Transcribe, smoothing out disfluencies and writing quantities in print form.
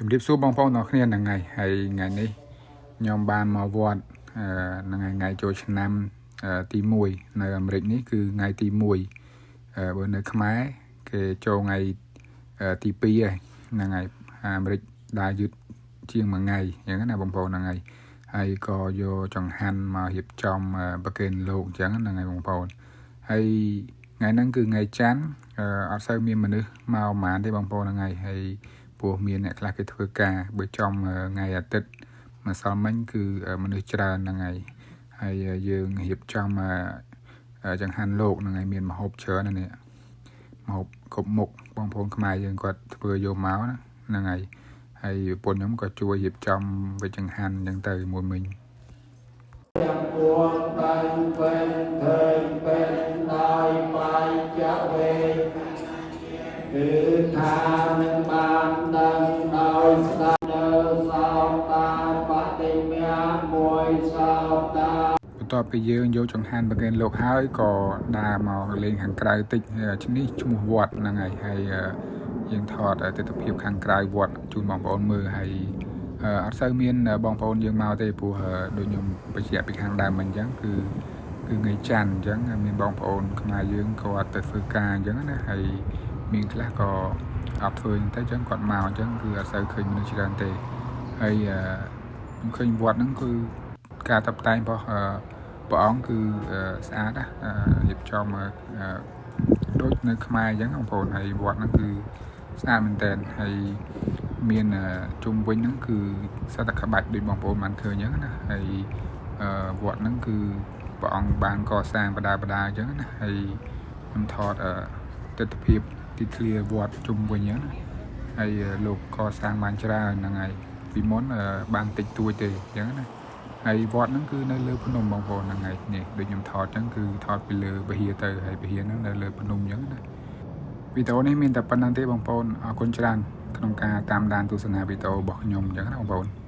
ជំរាបសួរបងប្អូនទាំងគ្នាហ្នឹងហើយហើយថ្ងៃនេះខ្ញុំបានមកវត្តអឺហ្នឹងហើយថ្ងៃចូលឆ្នាំទី1នៅអាមេរិកនេះគឺថ្ងៃទី1បើនៅខ្មែរគេចូលថ្ងៃទី2ហើយហ្នឹងហើយអាមេរិកដើរយឺតជាងមួយថ្ងៃអញ្ចឹងណាបងប្អូនហ្នឹងហើយហើយក៏យកចង្ហាន់មករៀបចំប្រគេនលោកអញ្ចឹងហ្នឹងហើយបងប្អូនហើយថ្ងៃហ្នឹងគឺថ្ងៃច័ន្ទអត់សូវមានមនុស្សមកប៉ុន្មានទេបងប្អូនហ្នឹងហើយហើយ ព្រោះមានអ្នកខ្លះគេធ្វើការបើចំថ្ងៃអាទិត្យម្សិលមិញគឺមនុស្សច្រើនហ្នឹងហើយហើយយើងរៀបចំចង្ហាន់លោកហ្នឹងហើយមានម្ហូបច្រើនណាស់នេះម្ហូបគ្រប់មុខបងប្អូនខ្មែរយើងគាត់ធ្វើយកមកណាហ្នឹងហើយហើយប្រពន្ធខ្ញុំក៏ជួយរៀបចំវិចង្ហាន់អញ្ចឹងទៅមួយមិញ ទាំងពួងបែងពេញឃើញពេញដោយបាយចវេគឺថានឹងបានដឹងដោយស្ដាប់នៅសោតាបតិមៈមួយសោតា បន្ទាប់ពីយើងយកចង្ហាន់ប្រគេនលោកហើយក៏ដើរមកលេងខាងក្រៅតិចនេះឈ្មោះវត្តហ្នឹងហើយហើយយើងថតទស្សនភាពខាងក្រៅវត្តជូនបងប្អូនមើលហើយអត់សូវមានបងប្អូនយើងមកទេព្រោះដូចខ្ញុំបញ្ជាក់ពីខាងដើមមិញអញ្ចឹងគឺគឺថ្ងៃច័ន្ទអញ្ចឹងមានបងប្អូនខ្មែរយើងគាត់ទៅធ្វើការអញ្ចឹងណាហើយមានខ្លះក៏អត់ធ្វើអញ្ចឹងទៅអញ្ចឹងគាត់មកអញ្ចឹងគឺអត់សូវឃើញមនុស្សច្រើនទេហើយខ្ញុំឃើញវត្តហ្នឹងគឺការតាប់តែងរបស់ព្រះអង្គគឺស្អាតណារៀបចំដូចនៅខ្មែរអញ្ចឹងបងប្អូនហើយវត្តហ្នឹងគឺស្អាតមែនតើហើយមានជុំវិញហ្នឹងគឺសុទ្ធតែក្បាច់ដូចបងប្អូនបានឃើញអញ្ចឹងណាហើយវត្តហ្នឹងគឺព្រះអង្គបានកសាងបដាបដាអញ្ចឹងណាហើយខ្ញុំថតទស្សនភាពទីធ្លាវត្តជុំវិញអញ្ចឹងណាហើយលោកកសាងបានច្រើនហ្នឹងហើយពីមុនបានតិចតួចទេអញ្ចឹងណា ហើយវត្តហ្នឹងគឺនៅលើភ្នំបងប្អូនហ្នឹងហើយនេះដូចខ្ញុំថតអញ្ចឹងគឺថតពីលើវិហារទៅហើយវិហារហ្នឹងនៅលើភ្នំអញ្ចឹងណាវីដេអូនេះមានតែប៉ុណ្ណឹងទេបងប្អូនអរគុណច្រើនក្នុងការតាមដានទស្សនាវីដេអូរបស់ខ្ញុំអញ្ចឹងណាបងប្អូន។